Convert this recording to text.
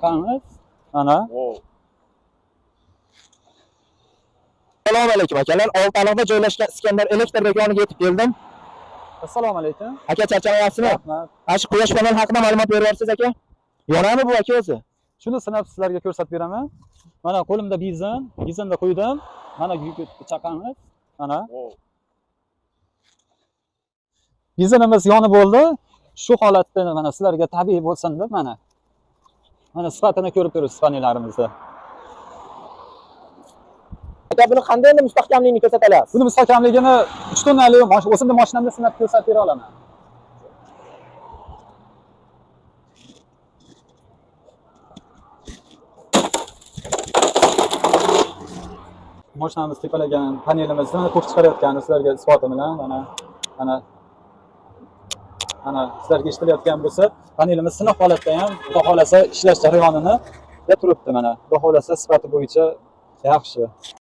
Chaqamiz. Mana. Assalomu alaykum akalar. Oltaliqda joylashgan Iskandar elektr do'koniga yetib keldim. Assalomu alaykum. Aka, charchamayapsizmi? Rahmat. Mana shu quyosh panel haqida ma'lumot berib yuborsangiz aka. Yonami bu aka o'zi? Shuni sinab sizlarga ko'rsatib beraman. Mana qo'limda bizon, bizonda qo'ydim. Mana chaqamiz. Mana. Bizonimiz yonib bo'ldi. Shu holatda mana sizlarga tabiiy bo'lsin deb mana. Mana sifatini ko'rib turibsiz panellarimizni. Aka, buni qanday endi mustahkamligini ko'rsata olasiz? Buni mustahkamligini 3 tonnali o'zimni mashinamda sinab ko'rsatib bera olaman. Mashinamiz tepalagan panelimizni to'k chiqarayotganini sizlarga isboti bilan mana mana mana sizlarga eshitilayotgan bo'lsa, panelimiz siniq holatda ham xudo xolasa ishlash jarayonini turibdi mana. Xudo xolasa sifati bo'yicha yaxshi.